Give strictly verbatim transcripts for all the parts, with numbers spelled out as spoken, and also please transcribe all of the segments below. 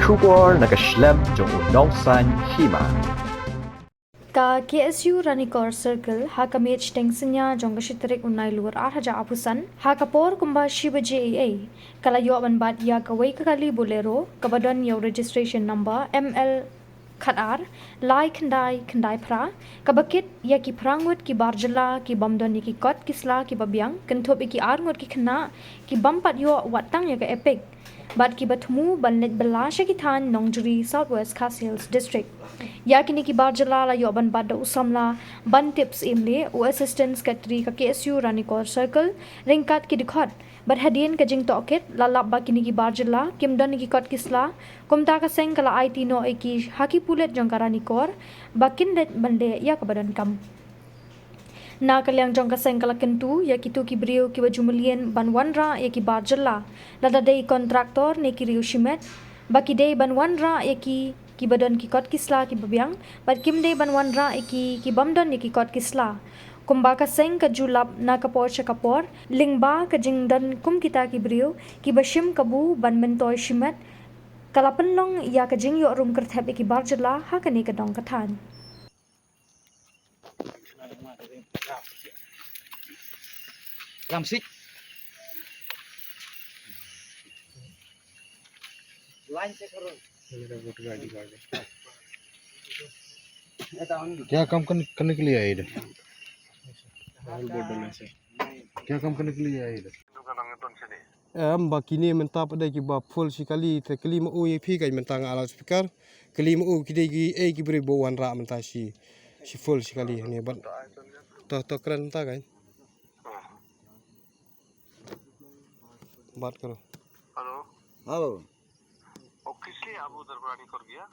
Khubor na ka shlem jong u nongsaiñ hima. Ka K S U Ranikor Circle, ha ka miet shiteng synñia jong ka shi tarik u Nailur ar hajar arphew san, ha ka por kumba shi baje eiei, ka la ïoh ban bat ïa kawei ka kali Bolero, kaba don ïa u registration number M L khatar lai khyndai khyndai phra, kaba kit ïa ki phra ngut ki bar jylla ki bym don ïa ki kot ki sla kiba biang, kynthup ïa ki ar ngut ki khynnah ki bym pat ïoh wat tang ïa ka EPIC, bad kiba thmu ban leit bylla sha ki thaiñ Nongjri, South West Khasi Hills District. Ïa kine ki bar jylla la ïoh ban bat da u samla Bantip Syiemlieh, u Assistant Secretary ka K S U Ranikor Circle, ryngkat ki dkhot. Bad hadien ka jingtohkit, la lap ba kine ki bar jylla kim don ïa ki kot ki sla, kumta ka seng ka la aiti noh ïa ki ha ki pulit jong ka Ranikor, ba kin leit ban leh ïa kaba donkam. Na ka liang jong ka seng ka la kyntu ïa kito ki briew kiba ju mlien ban wanrah ïa ki bar jylla, lada dei kontraktor ne ki riew shimet, ba ki dei ban wanrah ïa ki kiba don ki kot ki sla kiba biang, bad kim dei ban wanrah ïa ki ki bym don ïa ki kot ki sla. Kumba ka seng ka ju lap na ka por sha ka por, lyngba ka jingdon kum kita ki briew kiba shim kabu ban myntoi shimet, ka la pynlong ïa ka jingïoh rum kyrthep ïa ki bar jylla ha kane ka dong ka thaiñ. Lamsik. Line se karo. क्या काम करने, करने के लिए आए इधर? क्या काम करने के लिए आए इधर? Em, ba kine mynta pat dei kiba full shi kali, te kali ma u ïa phi ka mynta nga ala speaker. Kali ma u ki dei ki, eh, ki briew ba wanrah mynta shi, shi full shi kali ne bad. To, to kren mynta ka. बात करो। हेलो। हाँ बाबू। वो किस लिए आप उधर रानीकोर गया?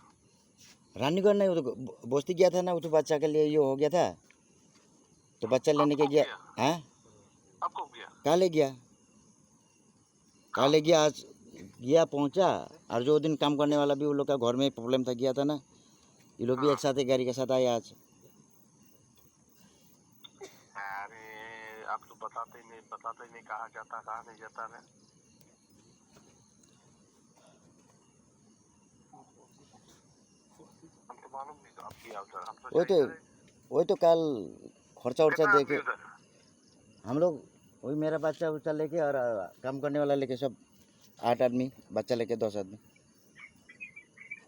रानीकोर नहीं, वो तो ब-, बस्ती गया था ना, वो तो बच्चा के लिए ये हो गया था, तो बच्चा लेने के गया। हाँ। अब कब गया? कल ही गया। कल ही गया, आज गया, पहुंचा, और जो दिन काम करने वाला भी, उन लोग का घर में प्रॉब्लम था, गया था ना, ये लोग भी एक साथ ही गाड़ी के साथ आए आज। अरे, आप तो बताते ही नहीं, बताते ही नहीं, कहाँ जाता, कहाँ नहीं जाता ना। हम तो मालूम नहीं, तो आप किया उधर, हम तो वही तो, वही तो कल खर्चा उर्चा दे के। हम लोग वही मेरा बच्चा उच्चा लेके और, अ, काम करने वाला लेके, सब आठ आदमी, बच्चा लेके दस आदमी।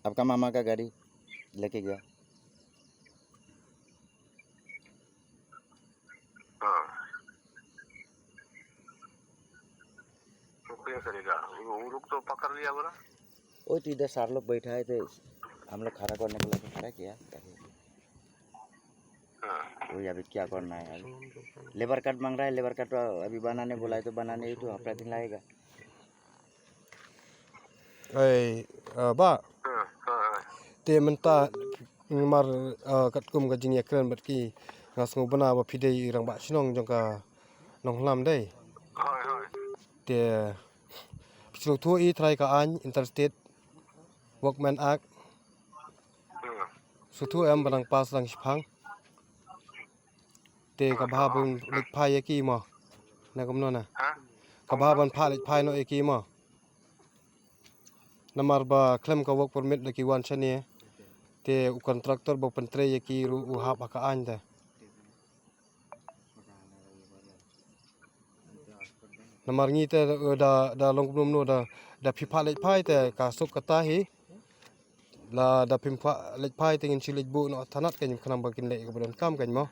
आपका मामा का गाड़ी लेके गया। हाँ। तो क्या करेगा? वो, वो लोग तो पकड़ लिया बोला। वो तो इधर सर लोग बैठा है, तो हम लोग खड़ा करने के लिए खड़ा किया। हाँ। वही अभी क्या करना है अभी? लेबर कार्ड मांग रहा है, लेबर कार्ड तो अभी बनाने बोला है, तो बनाने ही तो हफ्ता दिन लगेगा। Ai, ah, ba. Te mynta mar, ah, katkum ka jingïakren bad ki, nga sngewbna ba phi dei i rangbah shnong jong ka Nonghlam dei. Te phi sngewthuh i trai ka aiñ Interstate Workmen Act. Sngewthuh em ba nang pass dang shipang. Te ka bha ban leit phai ïa ki mo. Na kumno na. Ka bha ban phah leit phai noh ïa ki mo. Namar ba khlem ka work permit da ki wan shane. Te u contractor ba pyntrei ïa ki ruh u hap ha ka aiñ te. Namar ngi te, eh, da, da long kumno kumno da, da phi phah leit phai te ka suk kata hi. La da phim phah leit phai te ngin shu leit buh noh thanat kan, khnang ba kin leh kaba donkam kan mo.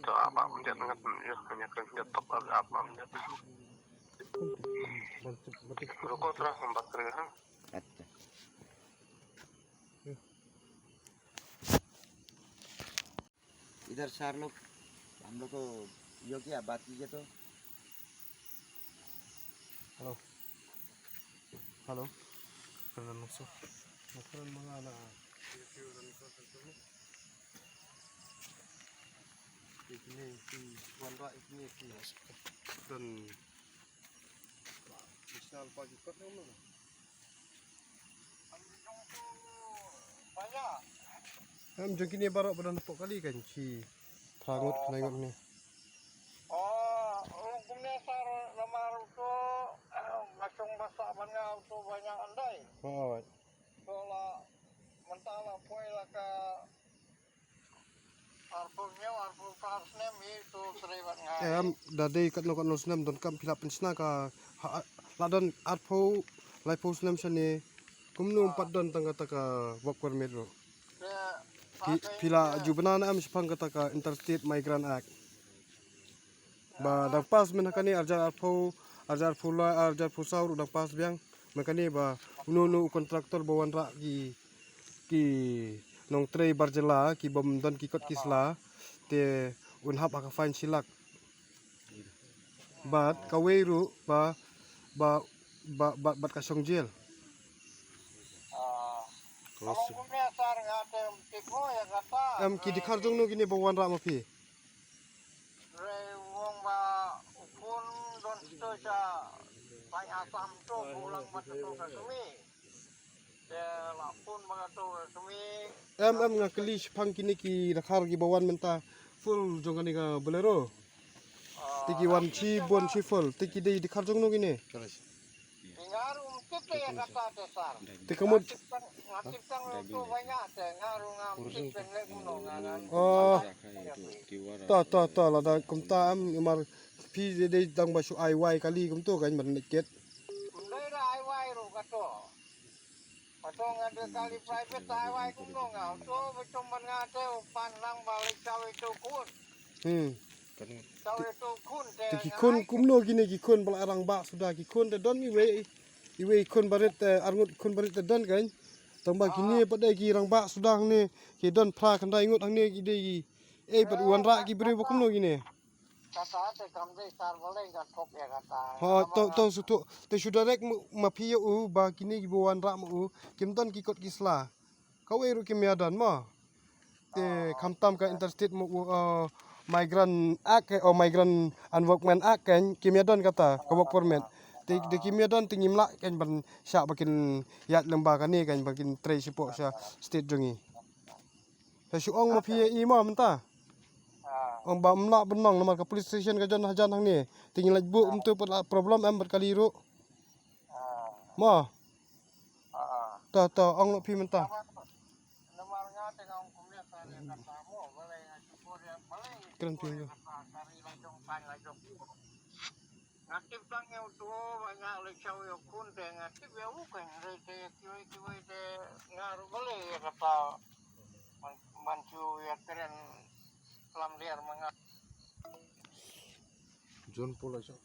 तो आप, आप मुझे, मुझे, मुझे, मुझे, मुझे, तो आप, आप मुझे, रुको थोड़ा, हम बात करेंगे, हाँ? अच्छा। इधर सर लोग, हम लोग को यो किया, बात कीजिए तो। Hello. Hello. Kena masuk. Bukan mengana. Ini si Wanda ini si. Dan misal pagi kot mana? Em, jong kine baroh ba don hapoh kali kan shi phra ngut, khyndai ngut ne. Oh, kumne sar namar to Masa ban nga uto ba nga andai. Hooid. To la mynta la poi la ka arphew hynñiew arphew phra snem hi to trei bad nga. Em, da dei katno katno snem donkam phi la pynshna ka ha, la don arphew laiphew snem shane. Kumno ym pat don tang kata ka work permit ruh? Phi, phi la ju bna ne em shaphang kata ka Interstate Migrant Act? Ba dang pass mynta kane arhajar arphew, arhajar arphew lai, arhajar arphew saw ruh dang pass biang. Mynta kane ba uno uno u contractor ba wanrah ki, ki nongtrei bar jylla ki bym don ki kot ki sla, te un hap ha ka fine shi lak. Bad kawei ruh ba, ba, ba, ba, bad ka shong jail. Em, ki dkhar jong no kine ba wanrah ma phi? Re wong ba u khun don to sha pai Assam to bulang ba to ka sumi. Te la khun ba to ka sumi. Em, em, nga kylli shaphang kine ki dkhar ki ba wan mynta full jong kane ka Bolero. Te ki wan shibun shi full, te ki dei dkhar jong no kine? Te ka mut. Oh. To, to, to, lada kumta em, namar phi dei dang ba shu ai wai kali kumto kan ban leit kit. Kumdei da ai wai ruh kato. Kato nga dei kali private ai wai kumno nga. To betum ban nga te u pan lang ba leit shaw ito khun. Hmm. Te ki khun kumno kine ki khun ba la rangbah suda, ki khun te don iwei, iwei khun barit te arngut khun barit te don kan. Tang ba kine pat dei ki rangbah suda hangne, ki don phra khyndai ngut hangne ki dei ki. Ei pat wanrah ki briew ba kumno kine. Ho, to, to, su to, te shu direct ma phi ïa u ba kine ki ba wanrah ma u kim don ki kot ki sla. Kawei ruh kim ïa don mo. Te khamtam ka Interstate mo, uh, Migrant Act, eh, oh, Migrant and Workmen Act kan, kim ïa don kata ka work permit. Te, te kim ïa don te ngim lah kan ban shah ba kin ïaid lyngba kane kan ba kin trei shapoh sha state jong ngi. Te shu ong ma phi ïa i mo mynta. Ong ba ym lah ban ong namar ka police station ka jan hajan hangne. Te ngi leit buh kumto pat la problem em bad kali ruh. Mo. To, to, ong noh phi mynta. Kren phi mynta. Nga tip tang ïa uto ba nga leit shaw ïa u khun te nga tip ïa u kan re te kiwei kiwei te nga ruh balei ïa kata ban, ban shu ïa kren lam liar ma nga. John Paul a shah.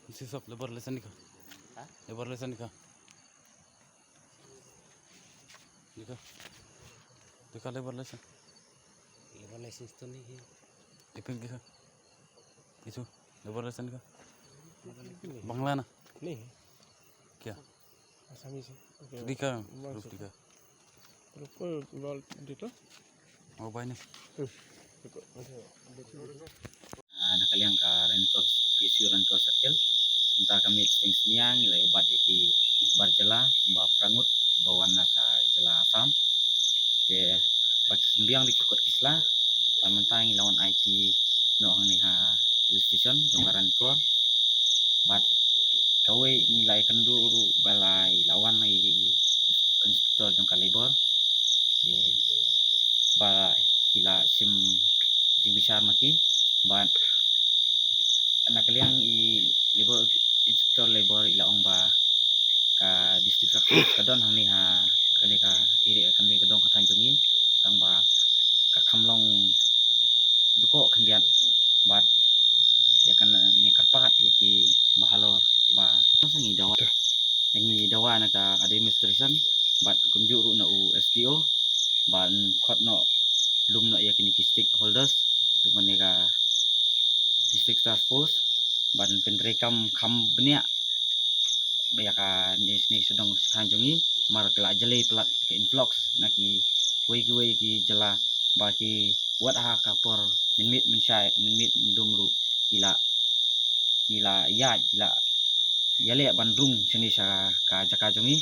Isi sab labour license dikha. Ha? Labour license dikha. Dikha. Dikha labour license. Labour license to nahi hai. Dikha, dikha. Isu labour license dikha. Bangla na? Nahi. Kya? Assamese hai. Okay. Dikha, proof dikha. Proof ko bol dito? Oh, bhai ne. Hmm. Ah, na ka liang ka Ranikor, K S U Ranikor Circle. Mynta ka miet shiteng synñia ngi la ïoh bat ïa ki bar jylla kumba phra ngut ba wan na ka jylla Assam. Te ba ki symbiang da ki kot ki sla. Ba mynta ngi la wan aiti noh hangne ha police station jong ka Ranikor. Bad kawei ngi la ïakynduh ruh ba la, i la wan i, i inspector jong ka labour. Te ba ki la shim jingbishar ma ki. Bad na ka liang i labour, inspector labour i la ong ba ka district ka don hangne ha kane ka area, kane ka dong ka thaiñ jong ngi, tang ba ka kham long dkoh khyndiat bad ïa kane ngi kyrpad ïa ki bahalor ba ngi dawa, ngi dawa na ka administration bad kumjuh ruh na u S D O ban khot noh, lum noh ïa kine ki stakeholders, lum ne ka District Task Force ban pyntreikam kham bniah ba ïa kane sha dong sha thaiñ jong ngi, namar ki la jlei palat ka influx na kiwei kiwei ki jylla ba ki wat ha ka por mynmiet mynshai, mynmiet myndum ruh ki la, ki la ïaid, ki la ïaleh ban rung shane sha ka jaka jong ngi.